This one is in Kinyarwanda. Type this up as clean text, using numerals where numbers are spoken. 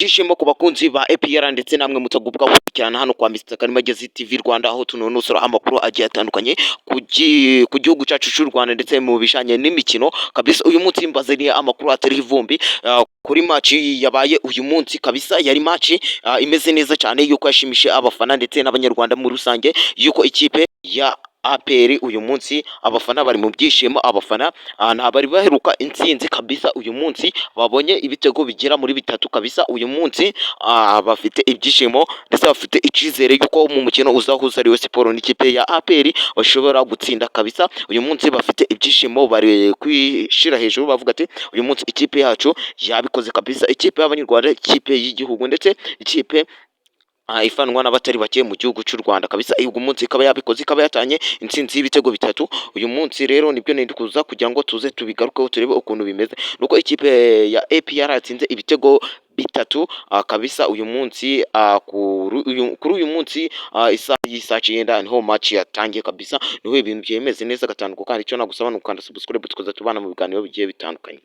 Ibyishimo ku bakunzi ba APR ndetse namwe mutagubwa gukurikirana hano kwa Mr Karimagezi TV Rwanda, aho tunonosora amakuru agiye atandukanye ku gihugu cyacu cy'u Rwanda ndetse mu bijanye n'imikino kabisa. Uyu munsi mbazaniye amakuru atariho ivumbi kuri match yabaye uyu munsi kabisa. Yari match imeze neza cyane, yuko yashimishije abafana ndetse n'Abanyarwanda muri rusange, yuko ikipe ya APR uyu munsi abafana bari mu byishimo. Abafana nta bari baheruka intsinzi kabisa. Uyu munsi babonye ibitego bigera muri bitatu kabisa. Uyu munsi bafite ibyishimo ndetse bafite icyizere yuko mu mukino uzahuza Rayon Sport n'ikipe ya APR bashobora gutsinda kabisa. Uyu munsi bafite ibyishimo, bari kwishira hejuru, bavuga ati: "Uyu munsi ikipe yacu yabikoze kabisa, ikipe y'Abanyarwanda, ikipe y'igihugu, ndetse ikipe ifanwa n'abatari bake mu gihugu cy'u Rwanda kabisa." Uyu munsi ikaba yabikoze, ikaba yatanye intsinzi y'ibitego bitatu. Uyu munsi rero nibyo nindi kuza kugira ngo tuze tubigarukeho, turebe ukuntu bimeze. Nuko ikipe ya APR yatsinze ibitego bitatu kabisa uyu munsi. Kuri uyu munsi isaha y'isaa 9 niho match yatangiye kabisa, niho ibintu byemeze neza gatanu. Kandi icyo nagusaba ni ukanda subscribe, tukaza tubana mu biganiro bigiye bitandukanye.